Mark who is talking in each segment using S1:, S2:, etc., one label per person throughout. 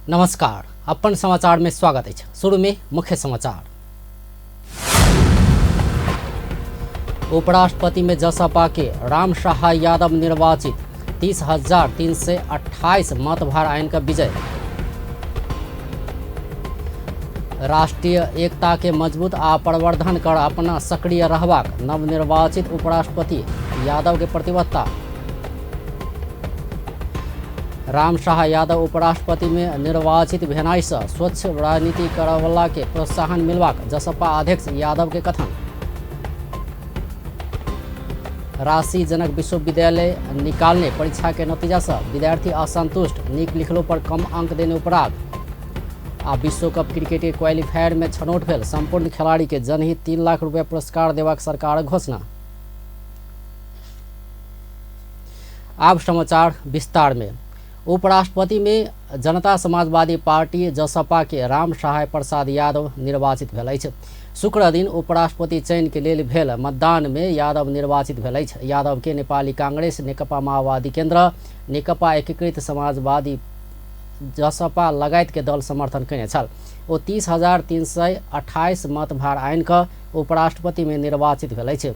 S1: नमस्कार, अपन समाचार में स्वागत अछि। शुरू में मुख्य समाचार। उपराष्ट्रपति में जसपा के राम सहाय यादव निर्वाचित, 30,328 मतभार आइन का विजय। राष्ट्रीय एकता के मजबूत आ प्रवर्धन कर अपना सक्रिय रहबाक नवनिर्वाचित उपराष्ट्रपति यादव के प्रतिबद्धता। राम शाह यादव उपराष्ट्रपति में निर्वाचित भेनाइ सँ स्वच्छ राजनीति करवला के प्रोत्साहन मिलबाक जसपा अध्यक्ष यादव के कथन। राशि जनक विश्वविद्यालय निकालने परीक्षा के नतीजा से विद्यार्थी असंतुष्ट, नीक लिखलो पर कम अंक देने उपराग। आ विश्व कप क्रिकेट के क्वालिफायर में छनौट भेल संपूर्ण खिलाड़ी के जनहित 3 लाख रुपया पुरस्कार देबाक सरकार घोषणा। आब समाचार विस्तार में। उपराष्ट्रपति में जनता समाजवादी पार्टी जसपा के राम सहाय प्रसाद यादव निर्वाचित भेल अछि। शुक्र दिन उपराष्ट्रपति चयन के लेल भेल मतदान में यादव निर्वाचित भेल अछि। यादव के नेपाली कांग्रेस, नेकपा माओवादी केंद्र, नेकपा एकीकृत समाजवादी, जसपा लगायत के दल समर्थन कयने छल। ओ 30,328 मतभार आनि कऽ उपराष्ट्रपति में निर्वाचित भेल अछि।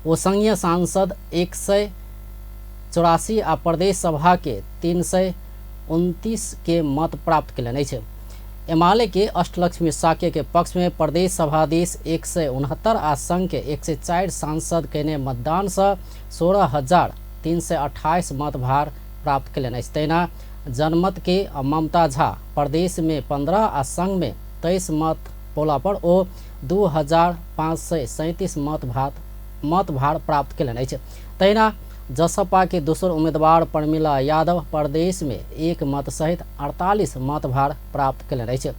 S1: ओ संघीय सांसद 184 आ प्रदेश सभा के 329 के मत प्राप्त कयलनि अछि। एमाले के अष्टलक्ष्मी साक्य के पक्ष में प्रदेश सभाधीश 169 आ संघ के 104 सांसद कयने मतदान से 16,328 मतभार प्राप्त कयलनि अछि। तहिना जनमत के ममता झा प्रदेश में 15 आ संघ में 23 मत पौला पर ओ 2,537 मतभार प्राप्त कयलनि अछि। तहिना जसपा के दोसर उम्मीदवार प्रमिला यादव प्रदेश में 1 मत सहित 48 मतभार प्राप्त कयलनि अछि।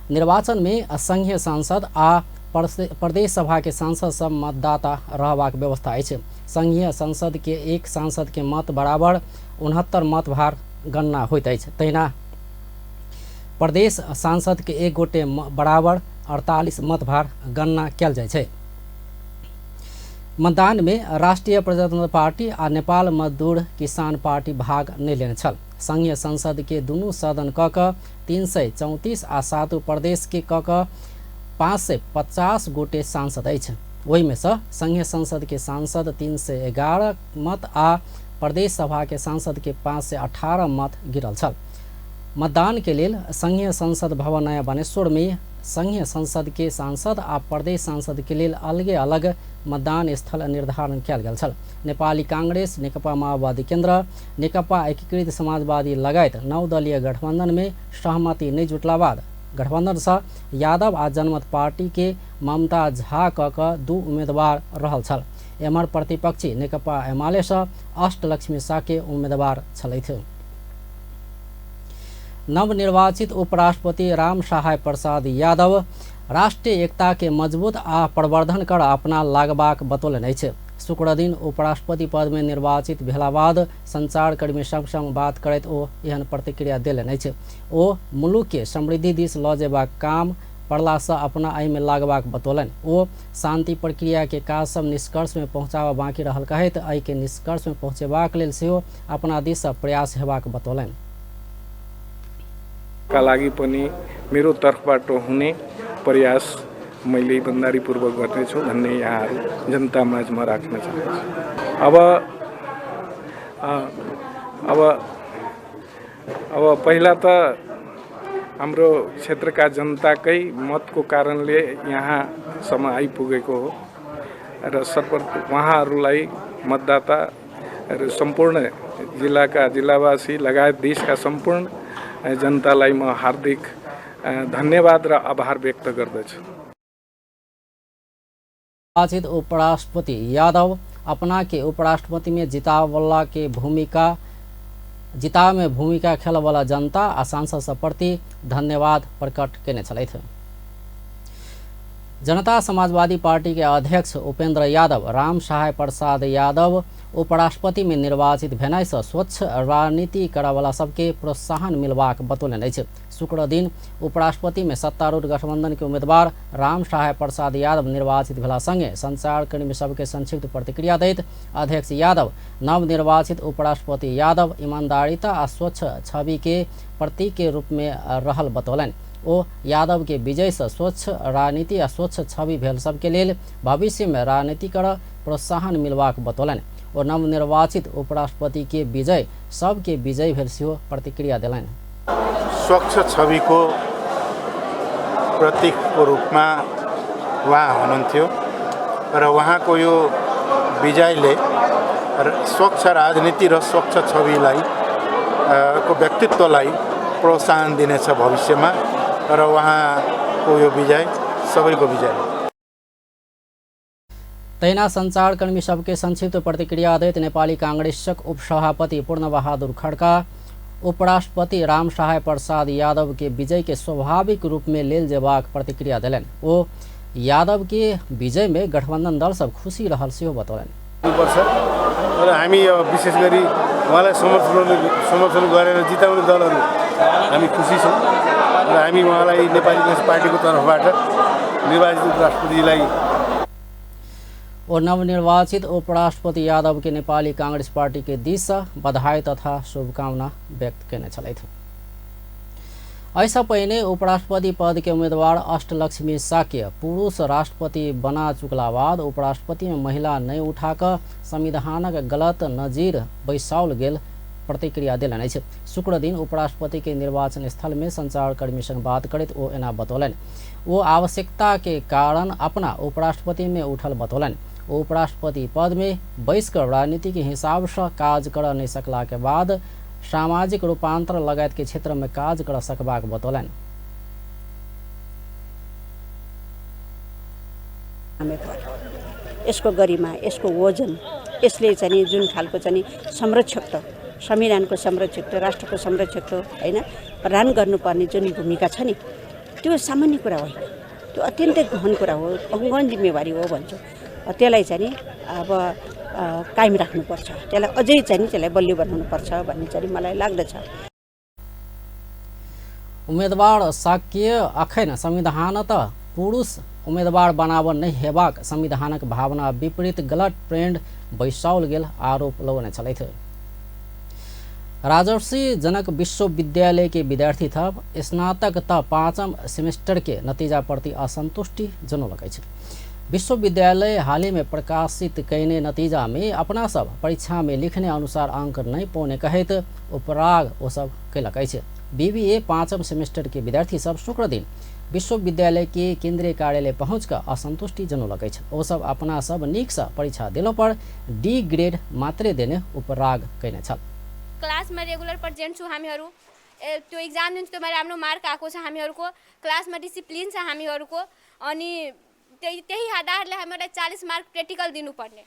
S1: निर्वाचन में संघीय सांसद आ प्रदेश सभा के सांसद सब मतदाता रहबाक व्यवस्था अछि। संघीय संसद के एक सांसद के मत बराबर 69 मतभार गणना होइत अछि। तहिना प्रदेश सांसद के एक गोटे बराबर 48 मतभार गणना कयल जाइ छै। मतदान में राष्ट्रीय प्रजातंत्र पार्टी आ नेपाल मजदूर किसान पार्टी भाग नहि लेने छल। संघीय संसद के दुनू सदन क कऽ 334 आ 7 प्रदेश के क कऽ 550 गोटे सांसद अछि। ओहिमे सँ संघीय संसद के सांसद 311 मत आ प्रदेश सभा के सांसद के 518 मत गिरल छल। मतदान के लेल संघीय संसद भवन नया बानेश्वर में संघीय संसद के सांसद आ प्रदेश सांसद के लेल अलगे अलग मतदान स्थल निर्धारण कयल गेल छल। नेपाली कांग्रेस, नेकपा माओवादी केंद्र, नेकपा एकीकृत समाजवादी लगायत 9 दलीय गठबंधन में सहमति नहि जुटला बाद गठबंधन से यादव आ जनमत पार्टी के ममता झा क कऽ 2 उम्मीदवार रहल छल। एम्हर प्रतिपक्षी नेकपा एमाले से अष्टलक्ष्मी साके उम्मीदवार छलथि। नवनिर्वाचित उपराष्ट्रपति राम सहाय प्रसाद यादव राष्ट्रीय एकता के मजबूत आ प्रवर्धन कर अपना लागबाक बतौलनि अछि। शुक्र दिन उपराष्ट्रपति पद में निर्वाचित भेला बाद संचारकर्मी सब संग बात करैत ओ एहन प्रतिक्रिया देलनि अछि। ओ मुलुक के समृद्धि दिस लऽ जेबाक काम पड़ला से अपना एहिमे लागबाक बतौलनि। ओ शांति प्रक्रिया के काज सब निष्कर्ष में पहुँचाबऽ बाकी रहल कहैत एहि के निष्कर्ष में पहुँचेबाक लेल सेहो अपना दिस सँ प्रयास हेबाक बतौलनि।
S2: का लागि पनि मेरो तर्फबाट हुने प्रयास मैले इमान्दारीपूर्वक गर्नेछु भन्ने यहाँहरू जनता माझ म राख्न चाहन्छु। अब अब अब पहिला त हाम्रो क्षेत्रका जनताकै मतको कारणले यहाँसम्म आइपुगेको हो र सर्वप्रथम उहाँहरूलाई मतदाता र सम्पूर्ण जिल्लाका जिल्लावासी लगायत देशका सम्पूर्ण जनतालाई म हार्दिक धन्यवाद र आभार व्यक्त गर्दछु।
S1: निर्वाचित उपराष्ट्रपति यादव अपना के उपराष्ट्रपति में जितावला के भूमिका जिताव में भूमिका खेलवला जनता आ सांसद सब प्रति धन्यवाद प्रकट केने छलथि। जनता समाजवादी पार्टी के अध्यक्ष उपेंद्र यादव राम सहाय प्रसाद यादव उपराष्ट्रपति में निर्वाचित भेनाइ सँ स्वच्छ राजनीति करऽवला सबके प्रोत्साहन मिलबाक बतौलनि अछि। शुक्र दिन उपराष्ट्रपति में सत्तारूढ़ गठबंधन के उम्मीदवार राम सहाय प्रसाद यादव निर्वाचित भेला संगे संचारकर्मी सबके संक्षिप्त प्रतिक्रिया दैत अध्यक्ष यादव नवनिर्वाचित उपराष्ट्रपति यादव ईमानदारिता आ स्वच्छ छवि के प्रतीक के रूप में रहल बतौलनि। ओ यादव के विजय से स्वच्छ राजनीति आ स्वच्छ छवि भेल सबके लेल भविष्य में राजनीति कर प्रोत्साहन मिलबाक बतौलनि। ओ नवनिर्वाचित उपराष्ट्रपति के विजय सबके विजय भेल सेहो प्रतिक्रिया देलनि।
S3: स्वच्छ छविको प्रतीकको रूपमा उहाँ हुनुहुन्थ्यो र उहाँको यो विजयले स्वच्छ राजनीति र स्वच्छ छविलाई को व्यक्तित्वलाई प्रोत्साहन दिनेछ भविष्यमा र उहाँको यो विजय सबैको विजय।
S1: तहिना संचारकर्मी सबके संक्षिप्त प्रतिक्रिया दैत नेपाली कांग्रेसक उपसभापति पूर्णबहादुर खड्का उपराष्ट्रपति राम सहाय प्रसाद यादव के विजय के स्वाभाविक रूप में लेल जेबाक प्रतिक्रिया देलनि। ओ यादव के विजय में गठबंधन दल सब खुशी रहल सेहो बतौलनि।
S4: र हामी विशेष गरी उहाँलाई समर्थन गरेर जिताउने दलहरू हामी खुसी छौँ र हामी उहाँलाई नेपाली कांग्रेस पार्टीको तर्फबाट निर्वाचित उपराष्ट्रपतिलाई
S1: और नवनिर्वाचित उपराष्ट्रपति यादव के नेपाली कांग्रेस पार्टी के दिस बधाई तथा शुभकामना व्यक्त केने छलथि। ऐसा पहिने उपराष्ट्रपति पद के उम्मीदवार अष्टलक्ष्मी साक्य पुरुष राष्ट्रपति बना चुकला बाद उपराष्ट्रपति में महिला नहीं उठाकर संविधानक गलत नजीर बैसाओल गेल प्रतिक्रिया देलनि अछि। शुक्र दिन उपराष्ट्रपति के निर्वाचन स्थल में संचारकर्मी संग बात करैत ओ एना बतौलनि। वो आवश्यकता के कारण अपना उपराष्ट्रपति में उठल बतौलनि। ओ उपराष्ट्रपति पद में बैसकर राजनीति के हिसाब से काज कर नहीं सकला के बाद सामाजिक रूपांतरण लगायत के क्षेत्र में काज कर सकबाक बतौलनि।
S5: यसको गरिमा, यसको वजन, यसले चाहिँ जुन खालको चाहिँ संरक्षकत्व, संविधानको संरक्षकत्व, राष्ट्रको संरक्षकत्व हैन प्रदान गर्नुपर्ने जुन भूमिका छ नि, त्यो सामान्य कुरा होइन, त्यो अत्यन्तै गहन कुरा हो, गहन जिम्मेवारी हो भन्छु। त्यसलाई चाहिँ अब कायम राख्नुपर्छ, त्यसलाई अझै चाहिँ त्यसलाई बलियो बनाउनुपर्छ भन्ने चाहिँ मलाई लाग्दछ।
S1: उम्मीदवार साक्य अखन संविधान त पुरुष उम्मीदवार बनाव नहीं हेबाक संविधानक भावना विपरीत गलत ट्रेंड बैसाओल गेल आरोप लगौने छलथि। राजर्षि जनक विश्वविद्यालय के विद्यार्थी थप स्नातक त पाँचम सेमेस्टर के नतीजा प्रति असंतुष्टि जनौलक अछि। विश्वविद्यालय हाल ही में प्रकाशित कयने नतीजा में अपना सब परीक्षा में लिखने अनुसार अंक नहीं पौने कहैत उपराग ओ सब कयलक अछि। बीबीए पाँचम सेमेस्टर के विद्यार्थी सब शुक्र दिन विश्वविद्यालय के केंद्रीय कार्यालय पहुँच कऽ असंतुष्टि जनौलक अछि। ओ सब अपना सब नीक सँ परीक्षा देलो पर डी ग्रेड मात्रे देने उपराग कयने छल।
S6: क्लासमा रेगुलर प्रेजेन्ट छु हामीहरू, त्यो एक्जाम दिन्छु त्योमा राम्रो मार्क आएको छ हामीहरूको, क्लासमा डिसिप्लिन छ हामीहरूको, अनि त्यही आधारले हामीहरूलाई 40 मार्क प्र्याक्टिकल दिनुपर्ने,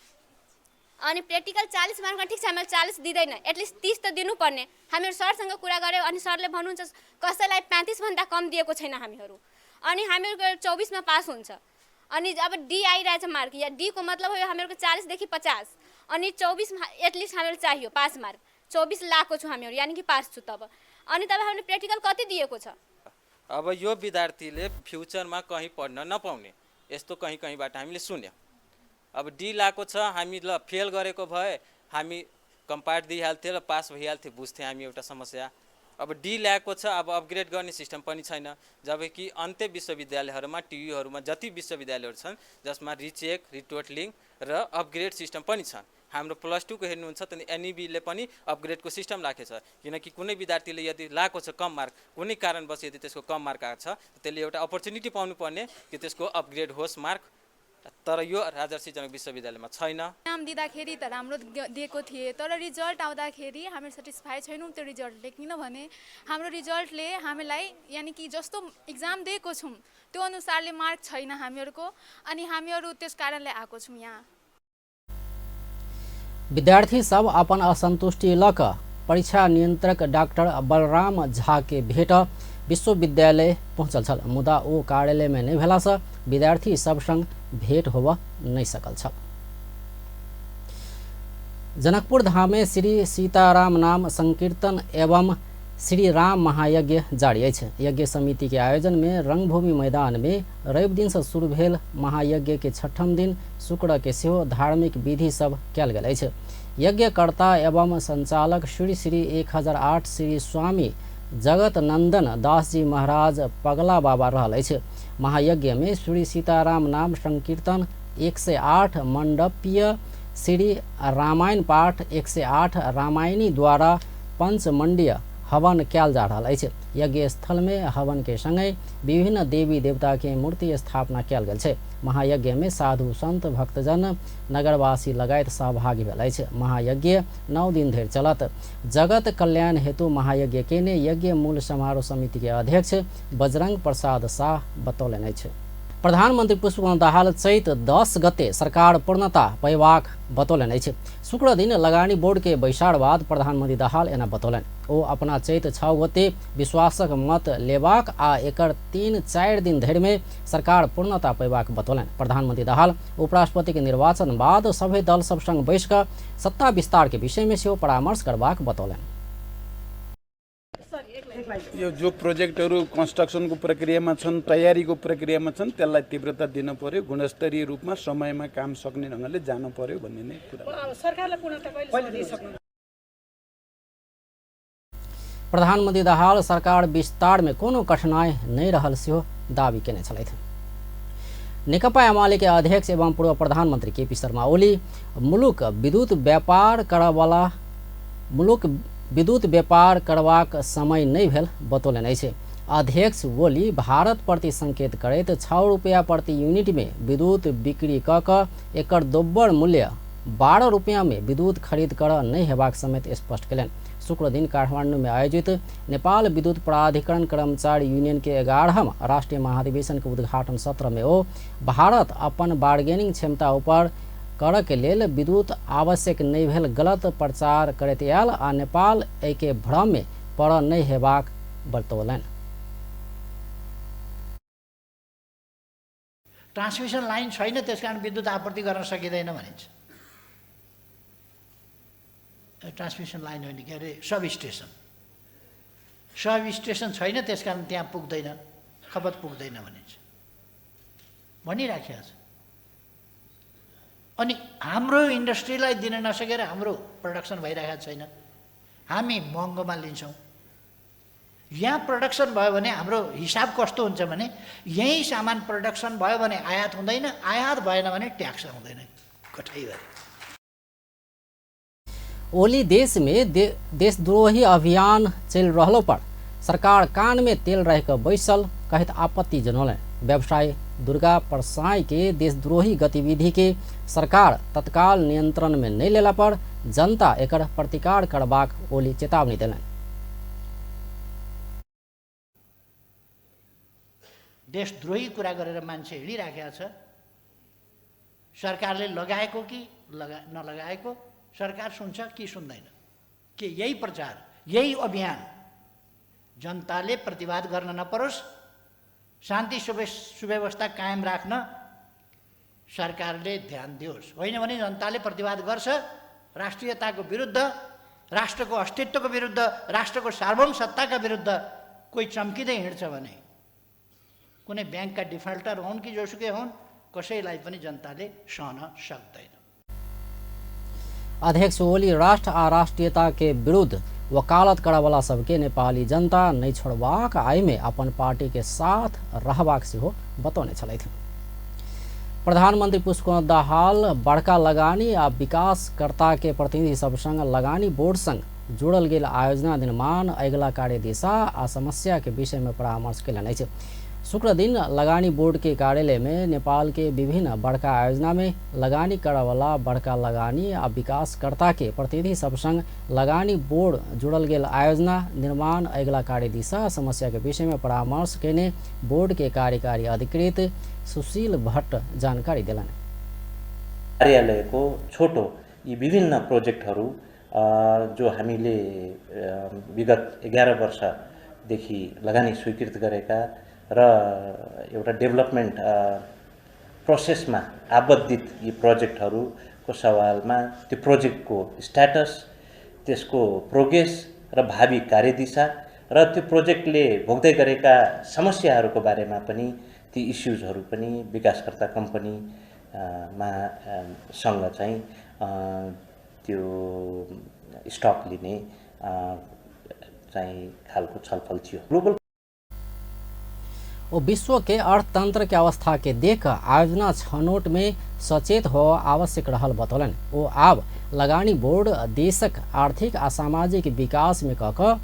S6: अनि प्र्याक्टिकल 40 मार्कमा ठिक छ हामीलाई 40 दिँदैन, एटलिस्ट 30 त दिनुपर्ने। हामीहरू सरसँग कुरा गऱ्यौँ अनि सरले भन्नुहुन्छ कसैलाई 35 भन्दा कम दिएको छैन हामीहरू, अनि हामीहरूको 24 मा पास हुन्छ, अनि अब डी आइरहेछ मार्क, या डी को मतलब हो हामीहरूको 40 देखि 50, अनि 24 एटलिस्ट हामीहरू चाहियो पास मार्क, 24 लाखको छु हामीहरू, यानि कि पास छु तब। अनि तब हामीले प्र्याक्टिकल कति दिएको छ?
S7: अब यो विद्यार्थीले फ्युचरमा कहीँ पढ्न नपाउने यस्तो कहीँ कहीँबाट हामीले सुन्यौँ। अब डी लाएको छ, हामी ल फेल गरेको भए हामी कम्पार्ट दिइहाल्थ्यो र पास भइहाल्थ्यो, बुझ्थ्यौँ हामी एउटा समस्या। अब डी ल्याएको छ, अब अपग्रेड गर्ने सिस्टम पनि छैन, जबकि अन्त्य विश्वविद्यालयहरूमा टियुहरूमा जति विश्वविद्यालयहरू छन् जसमा रिचेक, रिटोटलिङ र अपग्रेड सिस्टम पनि छन्। हाम्रो प्लस टूको हेर्नुहुन्छ त एनइबीले पनि अपग्रेडको सिस्टम राखेको छ, किनकि कुनै विद्यार्थीले यदि लाएको छ कम मार्क, कुनै कारणवश यदि त्यसको कम मार्क आएको छ त्यसले एउटा अपर्च्युनिटी पाउनुपर्ने कि त्यसको अपग्रेड होस् मार्क, तर यो राजर्षि जनक विश्वविद्यालयमा छैन।
S8: नाम दिँदाखेरि त राम्रो दिएको थिए, तर रिजल्ट आउँदाखेरि हामी सेटिस्फाई छैनौँ त्यो रिजल्टले, किनभने हाम्रो रिजल्टले हामीलाई यानि कि जस्तो इक्जाम दिएको छौँ त्यो अनुसारले मार्क छैन हामीहरूको, अनि हामीहरू त्यस कारणले आएको छौँ यहाँ।
S1: विद्यार्थी सब अपन असंतुष्टि लक परीक्षा नियंत्रक डॉक्टर बलराम झा के भेट विश्वविद्यालय पहुँचल छल, मुदा ओ कार्यालय में नहीं भेला से विद्यार्थी सब संग भेट होब नहीं सकल छल। जनकपुर धाम में श्री सीताराम नाम संकीर्तन एवं श्री राम महायज्ञ जारी अछि। यज्ञ समिति के आयोजन में रंगभूमि मैदान में रवि दिन से शुरू भेल महायज्ञ के छठम दिन शुक्र के सेहो धार्मिक विधि सब कयल गेल अछि। यज्ञकर्ता एवं संचालक श्री श्री 1008 श्री स्वामी जगत नंदन दास जी महाराज पगला बाबा रहल अछि। महायज्ञ में श्री सीताराम नाम संकीर्तन 108 मंडपीय श्री रामायण पाठ 108 रामायणी द्वारा पंचमंडीय हवन कयल जा रहल अछि। यज्ञ स्थल में हवन के संगे विभिन्न देवी देवता के मूर्ति स्थापना कयल गेल छै। महायज्ञ में साधु संत भक्तजन नगरवासी लगायत सहभागी भेल अछि। महायज्ञ 9 दिन धरि चलत। जगत कल्याण हेतु महायज्ञ केने यज्ञ मूल समारोह समिति के अध्यक्ष बजरंग प्रसाद शाह बतौलनि अछि। प्रधानमन्त्री पुष्पकमल दाहाल चैत 10 गते सरकार पूर्णता पयबाक बतौलनि अछि। शुक्र दिन लगानी बोर्ड के बैसार बाद प्रधानमन्त्री दाहाल एना बतौलनि। ओ अपना चैत 6 गते विश्वासक मत लेबाक आ एकर 3-4 दिन धरि में सरकार पूर्णता पयबाक बतौलनि। प्रधानमन्त्री दाहाल उपराष्ट्रपति के निर्वाचन बाद सबै दल सब संग बैस कऽ सत्ता विस्तार के विषय में सेहो परामर्श करबाक बतौलनि।
S9: यो जो प्रोजेक्टहरू कन्स्ट्रक्सनको प्रक्रियामा छन्, तयारीको प्रक्रियामा छन्, त्यसलाई तीव्रता दिन पर्यो, गुणस्तरीय रूपमा समयमा काम सक्ने ढङ्गले जानु पर्यो भन्ने नै कुरा।
S10: सरकारलाई पूर्णता कहिले दिइसक्नु?
S1: प्रधानमन्त्री दाहाल सरकार विस्तार में कोनो कठिनाई नहीं रहल सेहो दावी केने छलथि। नेकपा एमाले के अध्यक्ष एवं पूर्व प्रधानमन्त्री केपी शर्मा ओली मुलुक विद्युत व्यापार करबाक समय नहि भेल बतौलनि अछि। अध्यक्ष ओली भारत प्रति संकेत करैत 6 रुपया प्रति यूनिट में विद्युत बिक्री कऽ कऽ एकर दोब्बर मूल्य 12 रुपया में विद्युत खरीद कर नहि हेबाक समेत स्पष्ट कयलनि। शुक्र दिन काठमांडू में आयोजित नेपाल विद्युत प्राधिकरण कर्मचारी यूनियन के 11वां राष्ट्रीय महाधिवेशन के उद्घाटन सत्र में ओ भारत अपन बार्गेनिंग क्षमता ऊपर कर के लेल विद्युत आवश्यक नहि भेल गलत प्रचार करैत आयल आ नेपाल एहिके भ्रम में पड़ नहि हेबाक बतौलनि।
S11: ट्रान्समिसन लाइन छैन, त्यसकारण विद्युत आपूर्ति गर्न सकिँदैन भनिन्छ। ट्रान्समिसन लाइन होइन के अरे सब स्टेसन, सब स्टेसन छैन त्यसकारण त्यहाँ पुग्दैन, खपत पुग्दैन भनिन्छ, भनिराखेको छ। अनि हाम्रो इन्डस्ट्रीलाई दिन नसकेर हाम्रो प्रडक्सन भइरहेको छैन, हामी महँगोमा लिन्छौँ। यहाँ प्रडक्सन भयो भने हाम्रो हिसाब कस्तो हुन्छ भने यहीँ सामान प्रडक्सन भयो भने आयात हुँदैन, आयात भएन भने ट्याक्स आउँदैन, कठै।
S1: ओली देश में देशद्रोही अभियान चलि रहलो पर सरकार कान में तेल रह कऽ बैसल कहैत आपत्ति जनौलनि। व्यवसायी दुर्गा परसाई के देशद्रोही गतिविधि के सरकार तत्काल नियंत्रण में नहीं लेला पर जनता एकर प्रतिकार करबाक ओली चेतावनी देलनि।
S11: देशद्रोही कुरा गरेर मान्छे हिँडिराखेको छ, सरकारले लगाएको कि नलगाएको सरकार सुन्छ कि सुन्दैन? के यही प्रचार, यही अभियान जनताले प्रतिवाद गर्न नपरोस्, शान्ति सुव्यवस्था कायम राख्न सरकारले ध्यान दियोस्। होइन भने जनताले प्रतिवाद गर्छ, राष्ट्रियताको विरुद्ध, राष्ट्रको अस्तित्वको विरुद्ध, राष्ट्रको सार्वभौम सत्ताका विरुद्ध कोही चम्किँदै हिँड्छ भने कुनै ब्याङ्कका डिफल्टर हुन् कि जोसुकै हुन्, कसैलाई पनि जनताले सहन सक्दैन।
S1: अध्यक्ष ओली राष्ट्र आ राष्ट्रियता के विरुद्ध वकालत करवाला सबके नेपाली जनता नहीं छोड़बाक आय में अपन पार्टी के साथ रहबाक सेहो बतौने छलथि। प्रधानमन्त्री पुष्पकमल दाहाल बड़का लगानी आ विकासकर्ता के प्रतिनिधि सब संग लगानी बोर्ड संग जुड़ल गेल आयोजना निर्माण अगिला कार्यदिशा आ समस्या के विषय में परामर्श कयलनि अछि। शुक्र दिन लगानी बोर्ड के कार्यालय में नेपाल के विभिन्न बड़का आयोजना में लगानी करवाला बड़का लगानी आ विकासकर्ता के प्रतिनिधि सब संग लगानी बोर्ड जुड़ल गेल आयोजना निर्माण अगिला कार्यदिशा समस्या के विषय में परामर्श केने बोर्ड के कार्यकारी अधिकृत सुशील भट्ट जानकारी देलनि।
S12: कार्यालयको छोटो यी विभिन्न प्रोजेक्टहरू जो हामीले विगत 11 वर्षदेखि लगानी स्वीकृत गरेका र एउटा डेभलपमेन्ट प्रोसेसमा आबद्धित यी प्रोजेक्टहरूको को सवालमा त्यो प्रोजेक्टको स्ट्याटस, त्यसको प्रोग्रेस र भावी कार्यदिशा र त्यो प्रोजेक्टले भोग्दै गरेका समस्याहरूको बारेमा पनि ती इस्युजहरू पनि विकासकर्ता कम्पनी मा सँग चाहिँ त्यो स्टक लिने चाहिँ खालको छलफल थियो। ग्लोबल
S1: ओ विश्व के अर्थतंत्र के अवस्था के देख आयोजना छनौट में सचेत हो आवश्यक रहल बतौलन। ओ आब लगानी बोर्ड देशक आर्थिक आ सामाजिक विकास में कऽ कऽ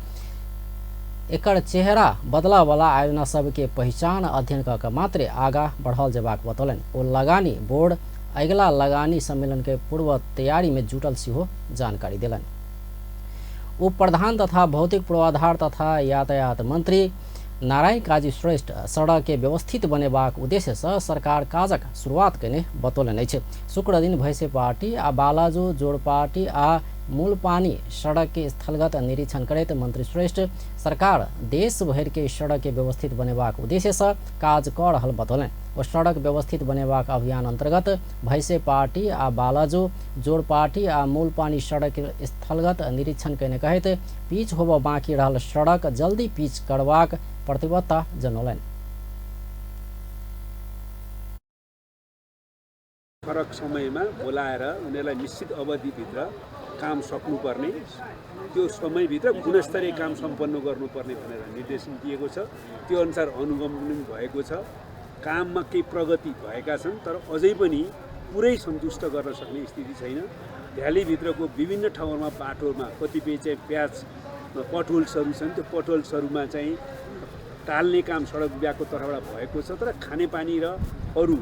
S1: एकर चेहरा बदला वाला आयोजना सबके पहिचान अध्ययन कऽ कऽ मात्रे आगा बढ़ल जेबाक बतौलन। ओ लगानी बोर्ड अगिला लगानी सम्मेलन के पूर्व तैयारी में जुटल सेहो जानकारी देलनि। उप प्रधान तथा भौतिक पूर्वाधार तथा यातायात मंत्री नारायण काजी श्रेष्ठ सड़क के व्यवस्थित बनेबाक उद्देश्य से सरकार काजक शुरुआत कयने बतौलनि अछि। शुक्रदिन भैंसेपाटी आ बालाजू जोड़पाटी आ मूलपानी सड़क के स्थलगत निरीक्षण करैत मंत्री श्रेष्ठ सरकार देश भरि के सड़क के व्यवस्थित बनेबाक उद्देश्य से काज कऽ रहल बतौलनि। ओ सड़क व्यवस्थित बनेबाक अभियान अंतर्गत भैंसेपाटी आ बालाजू जोड़पाटी आ मूलपानी सड़क के स्थलगत निरीक्षण कयने कहैत पीच होबऽ बाँकी रहल सड़क जल्दी पीच करबाक प्रतिबद्धता जनौलनि।
S13: फरक समयमा बोलाएर उनीहरूलाई निश्चित अवधिभित्र काम सक्नुपर्ने, त्यो समयभित्र गुणस्तरीय काम सम्पन्न गर्नुपर्ने भनेर निर्देशन दिएको छ। त्यो अनुसार अनुगमन भएको छ। काममा केही प्रगति भएका छन्, तर अझै पनि पुरै सन्तुष्ट गर्न सक्ने स्थिति छैन। भ्यालीभित्रको विभिन्न ठाउँहरूमा बाटोमा कतिपय चाहिँ प्याच पटहोल्सहरू छन्, त्यो पटहोल्सहरूमा चाहिँ टाल्ने काम सडक विभागको तर्फबाट भएको छ, तर खानेपानी र अरू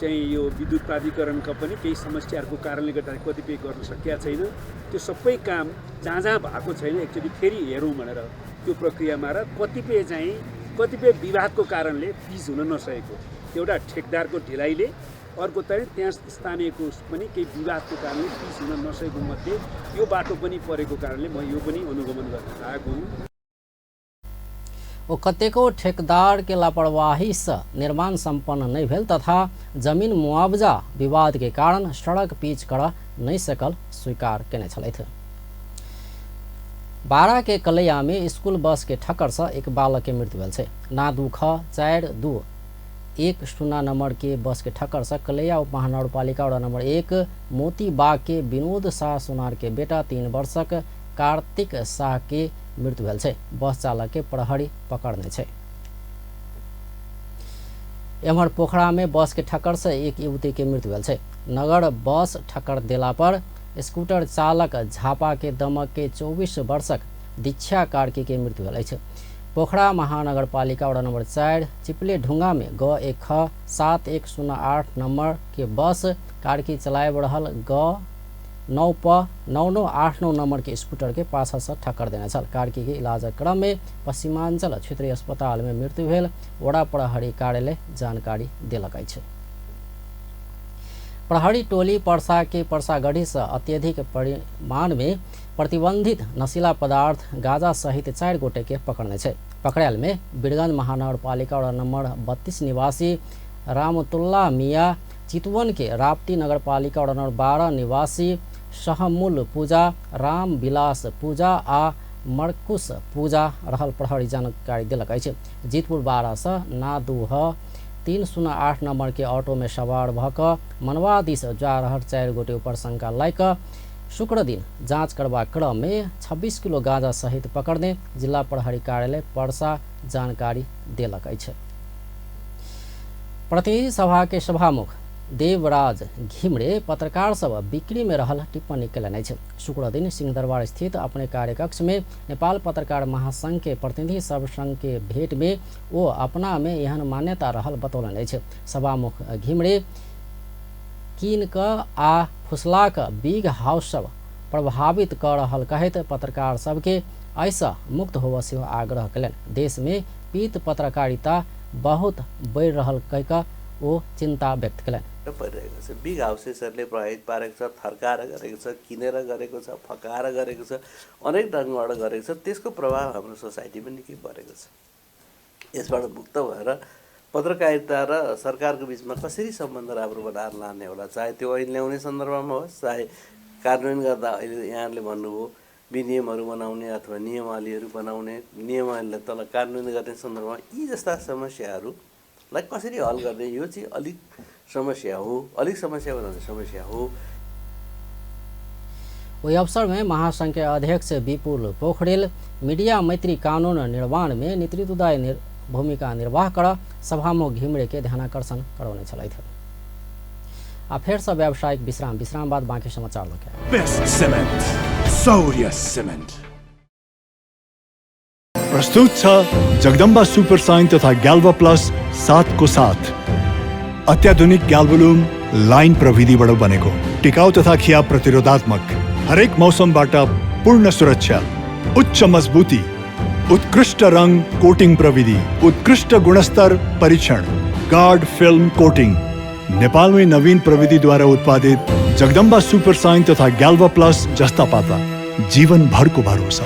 S13: चाहिँ यो विद्युत प्राधिकरणका पनि केही समस्याहरूको कारणले गर्दा कतिपय गर्न सकिया छैन। त्यो सबै काम जहाँ जहाँ भएको छैन एकचोटि फेरि हेरौँ भनेर त्यो प्रक्रियामा र कतिपय चाहिँ कतिपय विवादको कारणले पिच हुन नसकेको, एउटा ठेकदारको ढिलाइले, अर्को चाहिँ त्यहाँ स्थानीयको पनि केही विवादको कारणले पिच हुन नसकेको मध्ये यो बाटो पनि परेको कारणले म यो पनि अनुगमन गर्न आएको हुँ।
S1: ओ कतेको ठेकदार के लापरवाही से निर्माण संपन्न नहीं भेल तथा जमीन मुआवजा विवाद के कारण सड़क पीच कर नहीं सकल स्वीकार केने छलथि। बारा के कलैया में स्कूल बस के ठक्कर से एक बालक के मृत्यु भेल छै। ना 2 ख 4 2 1 0 नंबर के बस के ठक्कर से कलैया उप महानगरपालिका वार्ड नंबर 1 मोतीबाग के विनोद शाह सोनार के बेटा 3 वर्षक कार्तिक शाह के मृत्यु भेल छै। बस चालक के प्रहरी पकड़ने छै। एम्हर पोखरा में बस के ठक्कर से एक युवती के मृत्यु भेल छै। नगर बस ठक्कर देला पर स्कूटर चालक झापा के दमक के 24 वर्षक दीक्षा कार्की के मृत्यु भेल अछि। पोखरा महानगरपालिका वार्ड नंबर 4 चिपले ढुंगा में ग 1 ख 7 1 0 8 नंबर के बस कार्की चलाए रहल ग 9 प 9 9 8 9 नंबर के स्कूटर के पाछा से ठक्कर देने छल। कार्की के इलाजक क्रम में पश्चिमांचल क्षेत्रीय अस्पताल में मृत्यु भेल वडा प्रहरी कार्यालय जानकारी देलक अछि। प्रहरी टोली पर्सा के परसागढ़ी से अत्यधिक परिमाण में प्रतिबंधित नशीला पदार्थ गांजा सहित 4 गोटे के पकड़ने छै। पकड़ायल में बीरगंज महानगरपालिका वार्ड नंबर 32 निवासी रामतुल्ला मिया, चितवन के राप्ती नगरपालिका वार्ड नंबर 12 निवासी सहमुल पूजा, राम विलास पूजा आ मरकुश पूजा रहल प्रहरी जानकारी देलक अछि। जीतपुर 12 से ना 2 ह 3 0 8 नंबर के ऑटो में सवार भऽ कऽ मनवा दिस जा रहल 4 गोटे ऊपर शंका लय कऽ शुक्र दिन जांच करबाक क्रम में 26 किलो गांजा सहित पकड़ने जिला प्रहरी कार्यालय पर्सा जानकारी देलक अछि। प्रतिनिधि सभा के सभामुख देवराज घिमरे पत्रकार सब बिक्री में रहल टिप्पणी कयलनि अछि। शुक्रदिन सिंहदरबार स्थित अपने कार्यकक्ष में नेपाल पत्रकार महासंघ के प्रतिनिधि सब संघ के भेंट में ओ अपना में एहन मान्यता रहल बतौलनि अछि। सभामुख घिमरे कीन कऽ आ फुसला कऽ बिग हाउस सब प्रभावित कऽ रहल कहैत पत्रकार सबके एहिसँ मुक्त होबऽ सेहो आग्रह कयलनि। देश में पीत पत्रकारिता बहुत बढ़ि रहल कहि कऽ ओ चिंता व्यक्त कयलनि।
S14: परिरहेको छ। बिग हाउसेसहरूले प्रभावित पारेको छ, थर्काएर गरेको छ, किनेर गरेको छ, फकाएर गरेको छ, अनेक ढङ्गबाट गरेको छ। त्यसको प्रभाव हाम्रो सोसाइटीमा निकै परेको छ। यसबाट मुक्त भएर पत्रकारिता र सरकारको बिचमा कसरी सम्बन्ध राम्रो बनाएर लाने होला, चाहे त्यो ऐन ल्याउने सन्दर्भमा होस्, चाहे कार्यान्वयन गर्दा अहिले यहाँहरूले भन्नुभयो विनियमहरू बनाउने अथवा नियमावलीहरू बनाउने, नियमावलीलाई तल कार्यान्वयन गर्ने सन्दर्भमा यी जस्ता समस्याहरूलाई कसरी हल गर्ने, यो चाहिँ अलिक समस्या हो, अलिक समस्या बनाउने समस्या हो।
S1: ओहि अवसर में महासंघ के अध्यक्ष विपुल पोखरेल मीडिया मैत्री कानून निर्माण में नेतृत्वदायी भूमिका निर्वाह कर सभामुख घिमिरे के ध्यानाकर्षण करौने छलथि। आ फेर से व्यावसायिक विश्राम, विश्राम बाद बाकी समाचार लके।
S15: बेस्ट सिमेन्ट, सौर्य सिमेन्ट प्रस्तुत छ जगदम्बा सुपर साइन तथा ग्याल्वा प्लस 7 को साथ। अत्याधुनिक ग्याल्भोलुम लाइन प्रविधिबाट बनेको टिकाउ तथा खिया प्रतिरोधात्मक, हरेक मौसमबाट पूर्ण सुरक्षा, उच्च मजबुती, उत्कृष्ट रंग कोटिंग प्रविधि, उत्कृष्ट गुणस्तर परीक्षण, गार्ड फिल्म कोटिंग। नेपालमै नवीन प्रविधिद्वारा उत्पादित जगदम्बा सुपर साइन तथा ग्याल्वा प्लस जस्ता पाता जीवन भरको भरोसा।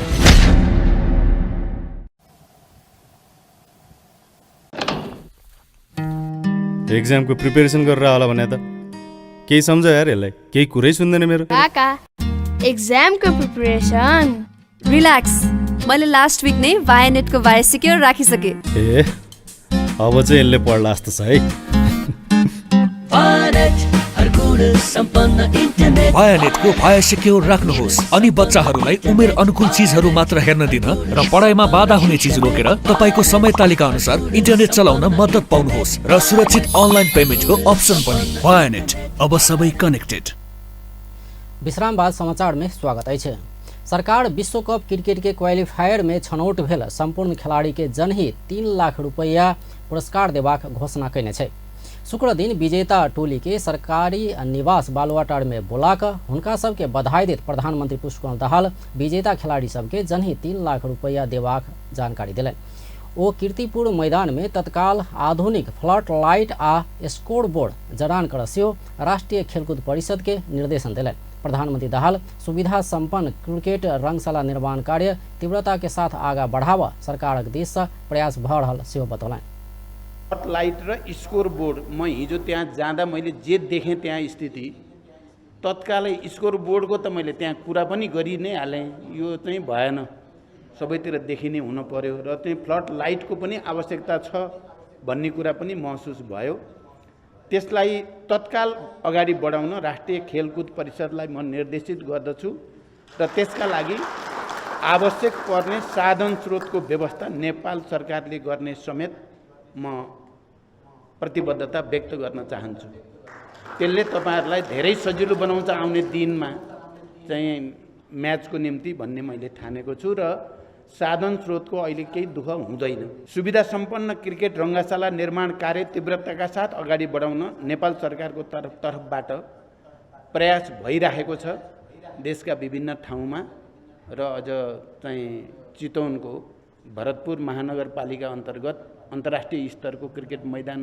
S16: एक्जामको प्रिपेरेसन गरेर होला भने त केही सम्झ यार, यसलाई केही कुरै सुन्दैन मेरो।
S6: काका एक्जामको प्रिपरेसन
S17: रिल्याक्स, मैले लास्ट विक नै भायानेटको भाया सिक्योर राखिसके।
S16: ए अब चाहिँ यसले पढ्ला जस्तो छ है।
S18: भायानेटको भाया सिक्योर राख्नुहोस् अनि बच्चाहरूलाई उमेर अनुकूल चिजहरू मात्र हेर्न दिन र पढाइमा बाधा हुने चिज रोकेर तपाईको समय तालिका अनुसार इन्टरनेट चलाउन मद्दत पाउनुहोस् र सुरक्षित अनलाइन पेमेन्टको अप्सन पनि। भायानेट, अब सबै कनेक्टेड।
S1: विश्राम बाद समाचार में स्वागत अछि। सरकार विश्वकप क्रिकेट के क्वालिफायर में छनौट भेल संपूर्ण खिलाड़ी के जनही 3 लाख रुपैया पुरस्कार देबाक घोषणा कयने छै। शुक्र दिन विजेता टोली के सरकारी निवास बालुवाटार में बोलाक हुनका सबके बधाई देत प्रधानमंत्री पुष्पकमल दाहाल विजेता खिलाड़ी सबके जनही 3 लाख रुपैया देबाक जानकारी देलनि। ओ कीर्तिपुर मैदान में तत्काल आधुनिक फ्लड लाइट आ स्कोर बोर्ड जड़ान कर सेहो राष्ट्रीय खेलकूद परिषद के निर्देशन देलनि। प्रधानमंत्री दाहाल सुविधा संपन्न क्रिकेट रंगशाला निर्माण कार्य तीव्रता के साथ आगा बढ़ावा सरकारक दिस से प्रयास भ रहल सेहो बतौलनि।
S9: लाइट र स्कोर बोर्ड म हिजो त्यहाँ जाँदा मैले जे देखेँ त्यहाँ स्थिति, तत्कालै स्कोर बोर्डको त मैले त्यहाँ कुरा पनि गरि नै हालेँ, यो चाहिँ भएन, सबैतिर देखिने हुन पर्यो र त्यहाँ फ्लड लाइटको पनि आवश्यकता छ भन्ने कुरा पनि महसुस भयो। त्यसलाई तत्काल अगाडि बढाउन राष्ट्रिय खेलकुद परिषदलाई म निर्देशित गर्दछु र त्यसका लागि आवश्यक पर्ने साधन स्रोतको व्यवस्था नेपाल सरकारले गर्ने समेत म प्रतिबद्धता व्यक्त गर्न चाहन्छु। त्यसले तपाईहरुलाई धेरै सजिलो बनाउँछ आउने दिनमा चाहिँ म्याचको निम्ति भन्ने मैले ठानेको छु र साधन स्रोतको अहिले केही दुःख हुँदैन। सुविधा सम्पन्न क्रिकेट रङ्गशाला निर्माण कार्य तीव्रताका साथ अगाडि बढाउन नेपाल सरकारको तर्फबाट प्रयास भइरहेको छ देशका विभिन्न ठाउँमा र अझ चाहिँ चितवनको भरतपुर महानगरपालिका अन्तर्गत अन्तर्राष्ट्रिय स्तरको क्रिकेट मैदान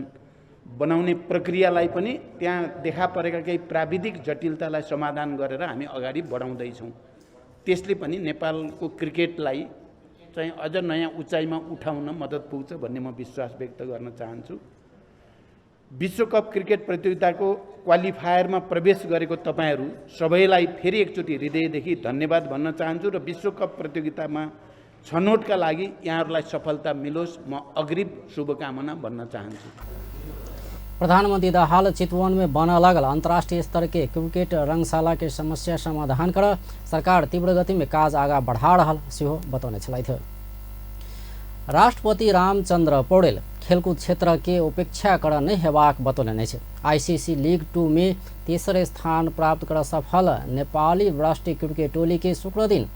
S9: बनाउने प्रक्रियालाई पनि त्यहाँ देखा परेका केही प्राविधिक जटिलतालाई समाधान गरेर हामी अगाडि बढाउँदैछौँ। त्यसले पनि नेपालको क्रिकेटलाई चाहिँ अझ नयाँ उचाइमा उठाउन मद्दत पुग्छ भन्ने म विश्वास व्यक्त गर्न चाहन्छु। विश्वकप क्रिकेट प्रतियोगिताको क्वालिफायरमा प्रवेश गरेको तपाईँहरू सबैलाई फेरि एकचोटि हृदयदेखि धन्यवाद भन्न चाहन्छु र विश्वकप प्रतियोगितामा छनौटका लागि यहाँहरूलाई सफलता मिलोस् म अग्रिम शुभकामना भन्न चाहन्छु।
S1: प्रधानमंत्री दाहाल चितवन में बनऽ लागल अंतर्राष्ट्रीय स्तर के क्रिकेट रंगशाला के समस्या समाधान कर सरकार तीव्र गति में काज आगा बढ़ा रहल सेहो बतौने छलथि। राष्ट्रपति रामचंद्र पौडेल खेलकूद क्षेत्र के उपेक्षा कर नहीं हेबाक बतौलनि अछि। आईसीसी लीग 2 में तेसर स्थान प्राप्त कर सफल नेपाली राष्ट्रीय क्रिकेट टोली के शुक्रदिन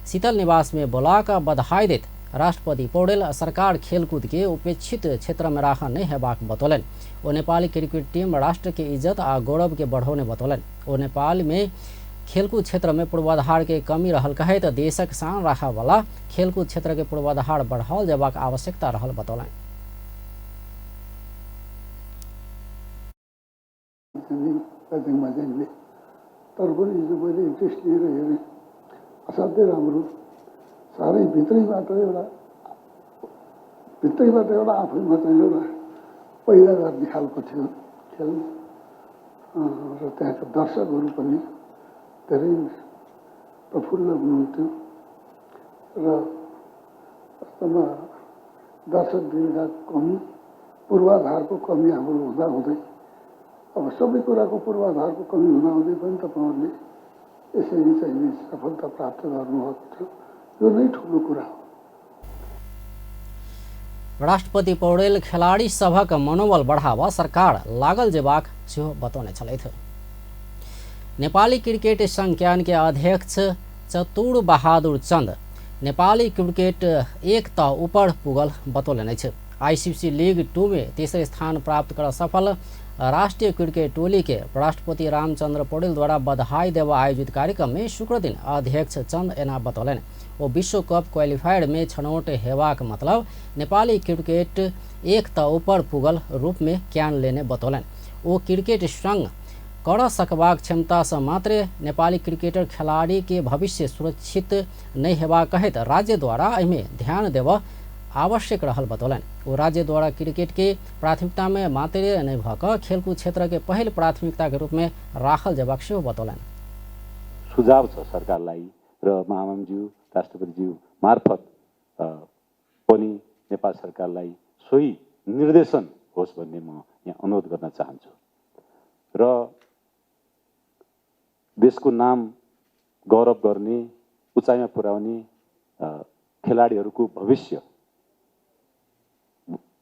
S1: शीतल निवास में बोलाकर बधाई देत राष्ट्रपति पौडेल सरकार खेलकूद के उपेक्षित क्षेत्र में राख नहीं हेबाक बतौलनि। ओ नेपाली क्रिकेट टीम राष्ट्र के इज्जत आ गौरव के बढ़ौने बतौलनि। ओ नेपाल में खेलकूद क्षेत्र में पूर्वाधार के कमी रहल कहैत देशक शान राखऽ वाला खेलकूद क्षेत्र के पूर्वाधार बढ़ाओल जेबाक आवश्यकता रहल बतौलनि।
S19: तर पनि हिजो मैले इन्ट्रेस्ट लिएर हेरेँ, असाध्यै राम्रो, साह्रै भित्रैबाट एउटा आफैमा चाहिँ एउटा पैदा गर्ने खालको थियो खेल र त्यहाँका दर्शकहरू पनि धेरै प्रफुल्ल हुनुहुन्थ्यो र वास्तवमा दर्शक दीर्घाको कमी, पूर्वाधारको कमी हाम्रो हुँदाहुँदै, अब सबै कुराको पूर्वाधारको कमी हुँदाहुँदै पनि तपाईँहरूले यसरी चाहिँ सफलता प्राप्त गर्नुभएको थियो। यो नै ठुलो कुरा हो।
S1: राष्ट्रपति पौडेल खेलाड़ी सभक मनोबल बढ़ावा सरकार लागल जेबाक सेहो बतौने छलथि। नेपाली क्रिकेट संज्ञान के अध्यक्ष चतुर बहादुर चन्द नेपाली क्रिकेट एक तह ऊपर पुगल बतौलनि अछि। आईसीसी लीग 2 में तेसर स्थान प्राप्त कर सफल राष्ट्रीय क्रिकेट टोली के राष्ट्रपति रामचंद्र पौडेल द्वारा बधाई देवा आयोजित कार्यक्रम में शुक्रदिन अध्यक्ष चंद एना बतौलनि। ओ विश्व कप क्वालिफायर में छनौट हेबाक मतलब नेपाली क्रिकेट एक तह ऊपर पुगल रूप में क्यान लेने बतौलनि। ओ क्रिकेट संघ कर सकबाक क्षमता से मात्रे नेपाली क्रिकेटर खिलाड़ी के भविष्य सुरक्षित नहीं हेबाक कहैत राज्य द्वारा एहिमे ध्यान देबऽ आवश्यक रहल बतौलनि। ओ राज्य द्वारा क्रिकेट के प्राथमिकता में मात्रे नहि भऽ कऽ खेलकूद क्षेत्र के पहिल प्राथमिकता के रूप में राखल जेबाक सेहो बतौलनि।
S20: सुझाव छ सरकारलाई र महामहिमज्यू राष्ट्रपतिज्यू मार्फत पनि नेपाल सरकारलाई सोही निर्देशन होस् भन्ने म यहाँ अनुरोध गर्न चाहन्छु र देशको नाम गौरव गर्ने, उचाइमा पुर्याउने खेलाडीहरूको भविष्य,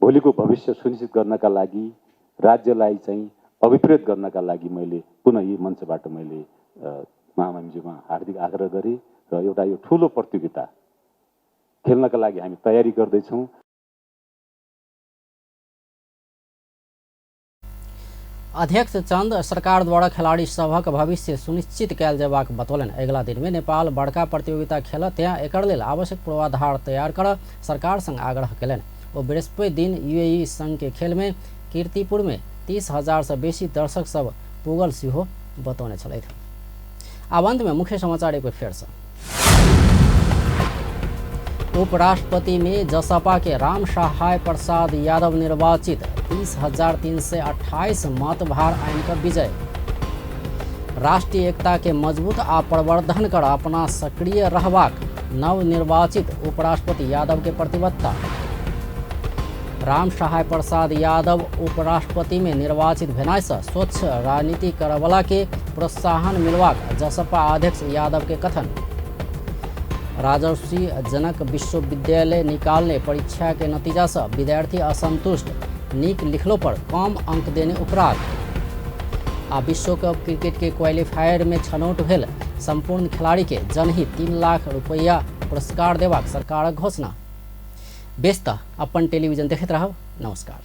S20: भोलिको भविष्य सुनिश्चित गर्नका लागि राज्यलाई चाहिँ अभिप्रेत गर्नका लागि मैले पुनः यही मञ्चबाट मैले महामहिमज्यूमा हार्दिक आग्रह गरेँ र एउटा यो ठुलो प्रतियोगिता खेल्नका लागि हामी तयारी गर्दैछौँ।
S1: अध्यक्ष चंद सरकार द्वारा खिलाड़ी सभक भविष्य सुनिश्चित कयल जेबाक बतौलनि। अगिला दिन में नेपाल बड़का प्रतियोगिता खेल त्याँ एकर लेल आवश्यक पूर्वाधार तैयार कर सरकार संग आग्रह कयलनि। ओ बृहस्पति दिन यूएई संघ के खेल में कीर्तिपुर में 30,000 से बेसी दर्शक सब पुगल सेहो बतौने छलथि। आब अंत में मुख्य समाचार एक बेर फेर से। उपराष्ट्रपति में जसपा के राम सहाय प्रसाद यादव निर्वाचित, 30,328 मत भार आइन का विजय। राष्ट्रीय एकता के मजबूत आ प्रवर्धन कर अपना सक्रिय रहबाक नवनिर्वाचित उपराष्ट्रपति यादव के प्रतिबद्धता। राम सहाय प्रसाद यादव उपराष्ट्रपति में निर्वाचित भेनाइ से स्वच्छ राजनीति करवला के प्रोत्साहन मिलबाक जसपा अध्यक्ष यादव के कथन। राजर्षि जनक विश्वविद्यालय निकालने परीक्षा के नतीजा से विद्यार्थी असंतुष्ट, नीक लिखलो पर कम अंक देने उपराग। आ विश्व कप क्रिकेट के क्वालिफायर में छनौट भेल संपूर्ण खिलाड़ी के जनहित 3 लाख रुपया पुरस्कार देबाक सरकारक घोषणा। बेस त अपन टेलीविजन देखैत रहब। नमस्कार।